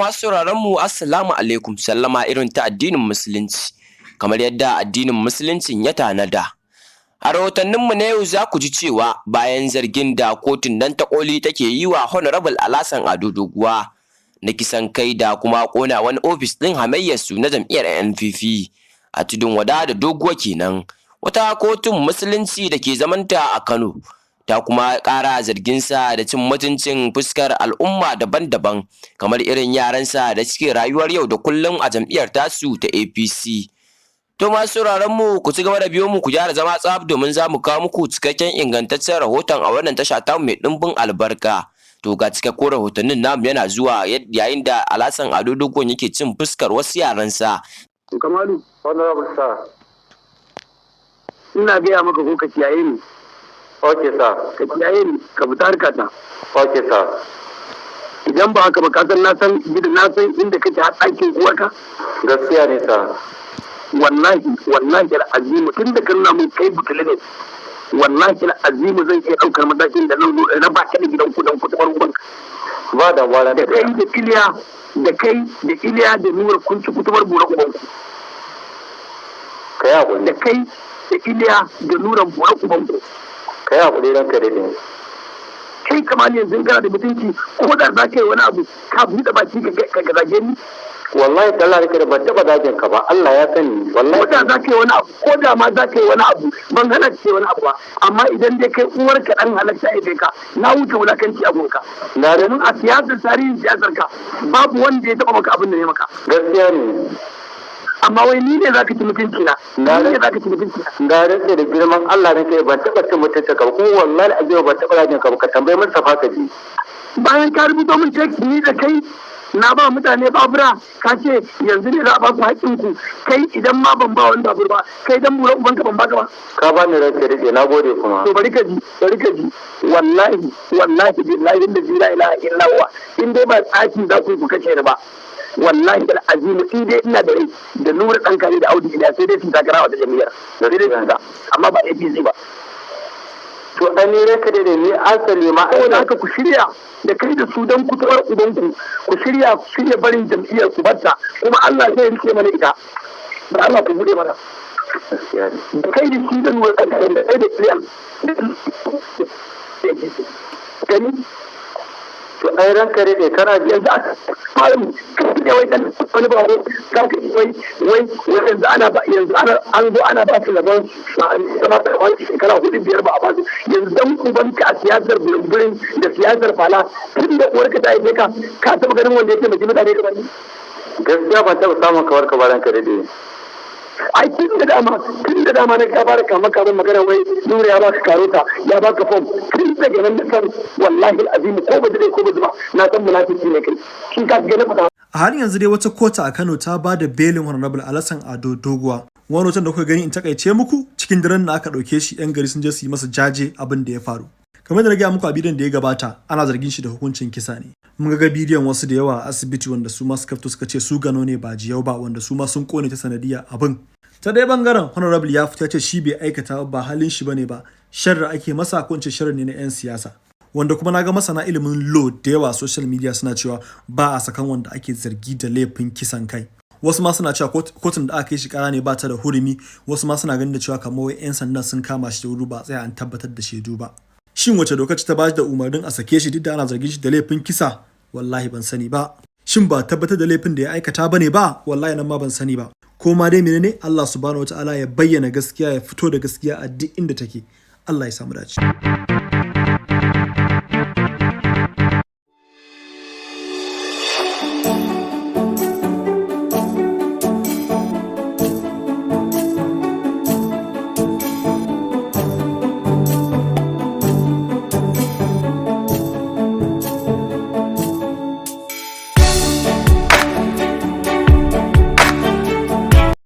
Masu sauraron mu, assalamu alaikum, sallama irin ta addinin Musulunci, kamar yadda addinin Musuluncin ya tanada. A rahotanninmu na yau, za ku ji cewa bayan zargin da kotun nan ta koli take yi wa Honorable Alhassan Ado Doguwa na kisan kai da kuma kona wani ofis ɗin hamayyarsu na jam'iyyar NNPP a Tudun Wada da Doguwa kenan. Wata kotun Musulunci da ke zamanta a Kano ta kuma ƙara zarginsa da cin mutuncin fuskar al'umma daban-daban, kamar irin yaransa da suke rayuwar yau da kullum a jam'iyyar tasu ta APC. To, masu sauraron mu, ku ci gaba da biyo mu, ku gyara zama tsaf, domin za mu kawo muku cikakken ingantaccen rahoton a wannan tasha tamu mai ɗimbin albarka. To, ga cikakkun rahotannin namu yana zuwa yayin da Alhassan Ado Doguwan yake cin fuskar wasu yaransa. Kamalu, Honorable sir. ina gaya maka ko ka kiyaye ni. Okay, sir. Ka kiyaye ni, ka fita harkata. Okay, sir. Idan ba haka ba, ka san na san gidan, na san inda kake, har ɗakin uwarka. Gaskiya ne, sir. Wallahi, wallahi azimu, tun da ka nuna mun kai butuli ne, wallahi azimu zan iya ɗaukar matakin da nan zo in raba ka da gidan ku dan kutumar ubanka. Ba da wala. Da kai da Iliya, da kai da Iliya da Nura, kun ci kutumar bura ubanku. Ka yi haƙuri. Da kai da Iliya da Nura, bura ubanku. Ka yi haƙuri, ranka daɗe. Kai kamar yanzu kana da mutunci, ko da za ka yi wani abu ka buɗe baki ka zage ni? Wallahi tallahi kada ban taɓa zagin ka ba, Allah ya sani. Wallahi. Ko da za ka yi wani abu, ko da ma za ka yi wani abu, ban hana ka yi wani abu ba, amma idan dai kai uwar ka dan halatta haife ka, na wuce wulakanci a gunka. Na Domin a siyasar, tarihin siyasar ka, babu wanda ya taba maka abin da ne maka. Gaskiya ne. Amma wai ni ne za ka ci mutunci na? Ni ne za ka ci mutunci na? Na rantse da girman Allah ne kai, ban taɓa cin mutuncin ka ba, kuma wallahi ajiya ban taɓa zagin ka ba. Ka tambayi Mustapha ka ji. Bayan ka rubuto min text, ni da kai na ba mutane babura, ka ce yanzu ne za a ba ku haƙƙin ku. Kai, idan ma ban ba wani babur ba, kai dan bura ubanka ban baka ba? Ka ba ni, ranka daɗe, na gode kuma. To, bari ka ji, bari ka ji, wallahi, wallahi, billahi da la ilaha illa huwa, in dai ba tsaki za ku yi ku kashe ni ba, wallahi da azimu, in dai ina da rai, da Nura dan kare da Audu Ila sai dai su takara wata jami'ar, sai dai su ta, amma ba APC ba. To, ai ni, ranka daɗe, ni asali ma Saboda haka ku shirya da kai da su don kutuwar ubanku, ku shirya, ku shirya barin jam'iyyar, ku barta, kuma Allah zai rike mana ita. Da Allah ku bude mana. Gaskiya ne. Da kai da shi da Nura dan kare, da kai da Iliya gani. To, ai ranka daɗe, kana ji. Yanzu aka fara kai ne, wai dan wani ba ko ka ka wai wai wai yanzu ana ba, yanzu ana an zo ana ba su rabon zama da wani shekara hudu biyar ba a ba su. Yanzu dan uban ka, a siyasar burin da siyasar fala, tun da uwarka ta haife ka, ka taɓa ganin wanda ya taimaki mutane kamar ni? Gaskiya ban taɓa samun kawar ka ba, ranka daɗe. Ai tun da dama na ka fara kama kamun magana wai Nura ya baka karota, ya baka fom, tun daga nan na san, wallahi azimu, ko ba dai ko ba ba, na san munafiki ne kai shi, ka ga na faɗa. A halin yanzu dai, wata kotu a Kano ta ba da belin Honorable Alhassan Ado Doguwa. Wani hoton da kuka gani, in takaice muku, cikin daren da aka ɗauke shi, 'yan gari sun je su yi masa jaje abin da ya faru. Kamar da na gaya muku a bidiyon da ya gabata, ana zargin shi da hukuncin kisa ne. Mun ga bidiyon wasu da yawa a asibiti wanda su ma suka fito suka ce su gano ne ba jiyau ba, wanda su ma sun kone ta sanadiyar abin. Ta ɗaya bangaren, Honorable ya fito ya ce shi bai aikata ba, halin shi bane ba, sharri ake masa, ko in ce sharri ne na 'yan siyasa. Wanda kuma na ga masana ilimin law da yawa a social media suna cewa ba a sakan wanda ake zargi da laifin kisan kai. Wasu ma suna cewa kotun da aka kai shi kara ne ba ta da hurumi. Wasu ma suna ganin da cewa kamar wai 'yan sandan sun kama shi da wuri, ba a tsaya an tabbatar da shaidu ba. Shin wace doka ce ta ba da umarnin a sake shi duk da ana zargin shi da laifin kisa? Wallahi ban sani ba. Shin ba tabbatar da laifin da ya aikata bane ba? Wallahi nan ma ban sani ba. Ko ma dai menene, Allah Subhanahu wataala ya bayyana gaskiya, ya fito da gaskiya a duk inda take. Allah ya samu dace.